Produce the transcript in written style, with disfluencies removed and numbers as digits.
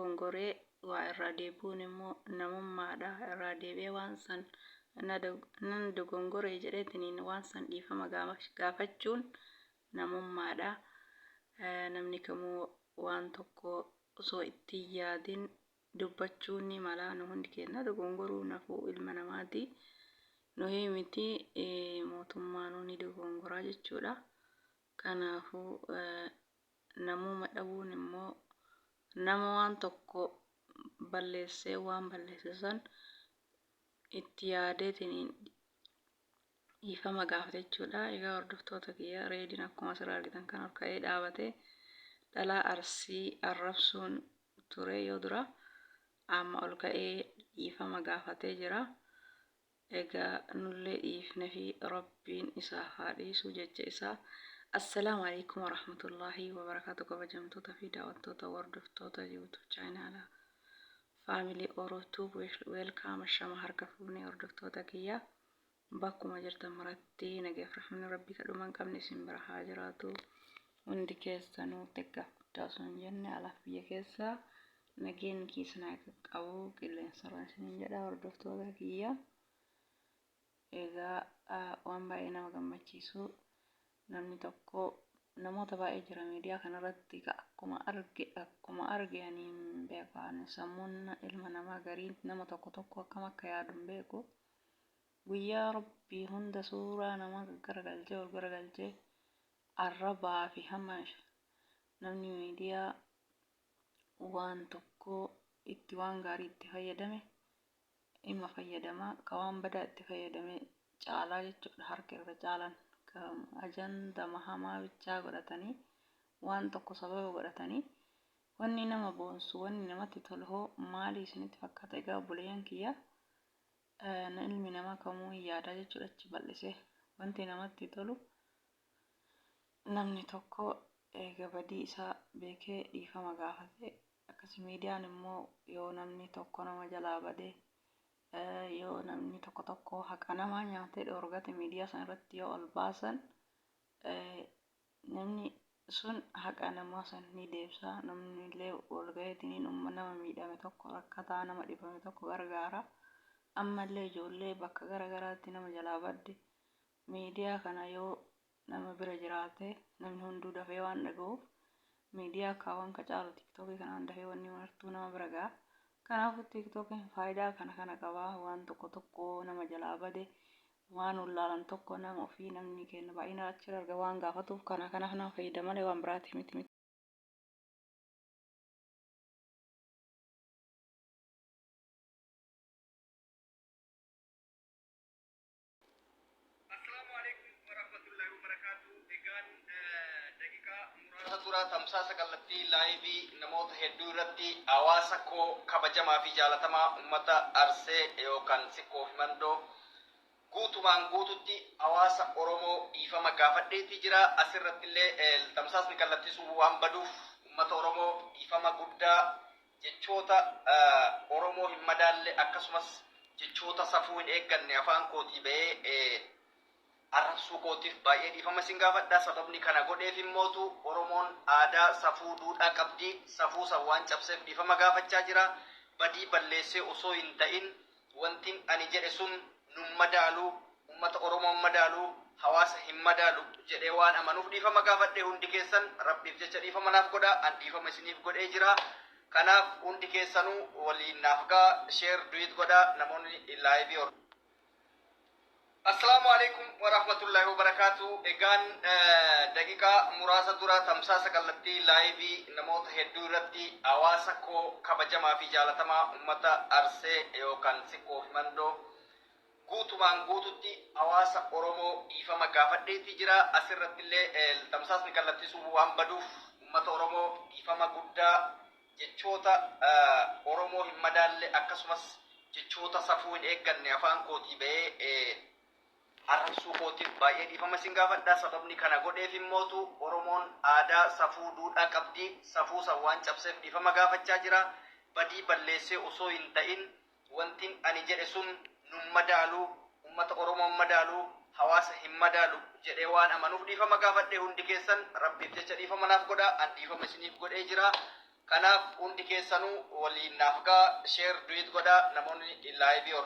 Dogongoree waa irraa deebi'uun immoo namummaadha. Irraa deebi'ee waan san nan dogongore jedheetiniin waan san dhiifama gaafachuun namummaadha. Namni kamuu waan tokko osoo itti hin yaadin dubbachuun ni mala. Nu hundi keenya dogongoruu nafuu ilma namaati. Nuhii miti mootummaanuu ni dogongoraa jechuudha. Kanaafuu namuma dhabuun immoo nama waan tokko balleessee waan balleesse san itti yaadeetiniin dhiifama gaafate jechuudha. Egaa hordoftoota kiyya, Reediin akkuma asirraa argitan kan ol ka'ee dhaabate dhalaa Arsii arrabsuun ture yoo dura, amma ol ka'ee dhiifama gaafatee jira. Egaa nullee dhiifnefi, Rabbiin isaaf haa dhiisu jecha isaa. Assalaamu alaikum warahmatullaahi wabarakaatu. Kabajamtoota fi daawwattoota, hordoftoota YouTube channel Family Oro Tube, welcome. Shama harka fuunee hordoftoota kiyya, bakkuma jirtan maratti nagaaf rahmanni Rabbii kadhuma hin qabne isin bira haa jiraatu. Hundi keessanuu xiqqaaf guddaa osoo hin jenne, alaaf biyya keessaa nageenyi keessan haa qaqqabu qilleensarraan isiniin jedha hordoftoota kiyya. Egaa waan baay'ee nama gammachiisu, namni tokko, namoota baay'ee jira miidiyaa kanarratti akkuma arge ani hin beeku. Ani sammuun ilma namaa gariin nama tokko tokko akkam akka yaadu hin beeku. Guyyaa Rabbii hunda suuraa namaa gaggaragalchee, ol garagalchee arrabaa fi hamma namni miidiyaa waan tokko itti waan gaarii itti fayyadame dhimma fayyadamaa ka waan badaa itti fayyadame caalaa jechuudha. Harka irra caalan ajandama hamaa bichaa godhatanii, waan tokko sababa godhatanii. Wanni nama boonsu, wanni namatti tolu hoo maali isinitti fakkaata? Egaa obboleeyyan kiyya, ilmi namaa kamuu hin yaadaa jechuudha achi bal'isee. Wanti namatti tolu, namni tokko eega badii isaa beekee dhiifama gaafate. Akkasi miidiyaan immoo yoo namni tokko nama jalaa bade, yoo namni tokko tokko haqa namaa nyaatee dhoorgate, miidiyaa sana irratti yoo ol baasan, namni sun haqa namaa san ni deebisa. Namni illee wal gaheetiniin nama miidhame tokko, rakkataa nama dhibame tokko gargaara. Ammallee ijoollee bakka gara garaatti nama jalaa badde, miidiyaa kana yoo nama bira jiraate, namni hunduu dafee waan dhaga'uuf, miidiyaa kaawwan ka caalu TikTokii kanaan dafee wanni martuu nama bira ga'a. Kanaafuu TikTokiin faayidaa kana kana qabaa. Waan tokko tokko nama jalaa bade, waan wallaalan tokko, nama ofii namni kenna baay'ina achirra arga waan gaafatuuf, kana kanaaf nama fayyada malee waan biraatiif miti. Assalaamu alaikum warahmatullahi wabarakatuh. Egaan daqiiqaa muraasa dura tamsaasa kallattii live namoota hedduu irratti hawaasa koo kabajamaa fi jaalatamaa uummata Arsee yookaan Sikkoo fi Mandoo, guutumaan guututti hawaasa Oromoo dhiifama gaafadheetii jira. Asirratti illee tamsaasni kallattii sun waan baduuf uummata Oromoo dhiifama guddaa, jechoota Oromoo hin madaalle akkasumas jechoota safuu hin eegganne afaan kootii ba'ee arrabsuu kootiif baay'ee dhiifama isin gaafadha. Sababni kana godheef immootu Oromoon aadaa, safuu, duudhaa qabdi. Safuu san waan cabseef dhiifama gaafachaa jira. Badii balleessee osoo hin ta'in, wantin ani jedhe sun nun madaalu, uummata Oromoo hin madaalu, hawaasa hin madaalu jedhee waan amanuuf dhiifama gaafadhe. Hundi keessan Rabbiif jecha dhiifama naaf godha. An dhiifama isiniif godhee jira. Kanaaf hundi keessanuu waliin naaf gaa share duet godha namoonni live. Assalaamu alaikum warahmatullahi wabarakaatu. Egaan daqiiqaa muraasa dura tamsaasa kallattii live namoota hedduu irratti hawaasa koo kabajamaa fi jaalatamaa uummata Arsee yookaan Sikkoo fi Mandoo, guutumaan guututti hawaasa Oromoo dhiifama gaafadheetii jira. Asirratti illee tamsaasni kallattii sun waan baduuf uummata Oromoo dhiifama guddaa, jechoota Oromoo hin madaalle akkasumas jechoota safuu hin eegganne afaan kootii ba'ee arrabsuu kootiif baay'ee dhiifama isin gaafadha. Sababni kana godheef immootu Oromoon aadaa, safuu, duudhaa qabdi. Safuu san waan cabseef dhiifama gaafachaa jira. Badii balleessee osoo hin ta'in, wantin ani jedhe sun nun madaalu, uummata Oromoo hin madaalu, hawaasa hin madaalu jedhee waan amanuuf dhiifama gaafadhe. Hundi keessan Rabbiif jecha dhiifama naaf godha. An dhiifama isiniif godhee jira. Kanaaf hundi keessanuu waliin naaf ga'a, share, duet godhaa namoonni live.